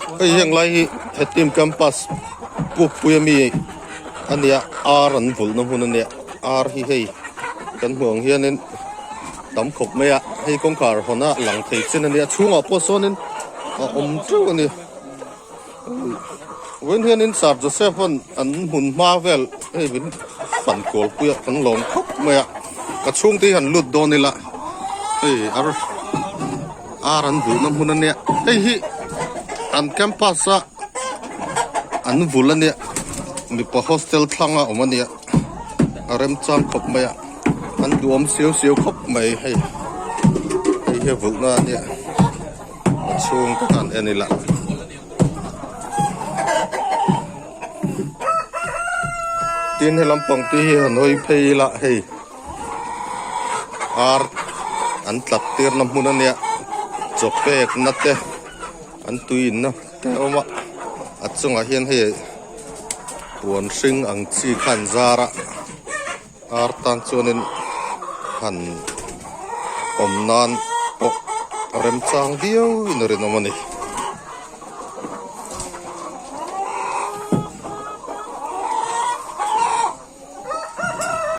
Hei heng lai hi hetim campus pukpui ami a nia ar an vulhna hmun a nia ar hi hei kan hmuh ang hianin tam khawp mai a hei kawngkhar hawn a lang thei chin a nia chhungah pawh sawnin a awm teuh a ni vawiin hianin Sir Joseph an an hmun hma vel hei min fan kual pui a kan lawm khawp mai a ka chhungte hi han lut dawn ila hei ar Ar an vulhna hmun a nia hei hi an campus a an vulh a nia mipa hostel thlang a awm a nia a remchang khawp mai a an duhawm siau siau khawp mai hei hei hi a vulhna a nia a chhung te khan en ila. Tin he lampang te hi han hawi phei ila hei. Ar an tlat tirna hmun a nia chaw pekna te an tui inna te a awm a a chungah hian hei puan hring ang chi kha an zar a ar tan chuanin han awm nan pawh remchang viau in a rinawm a ni.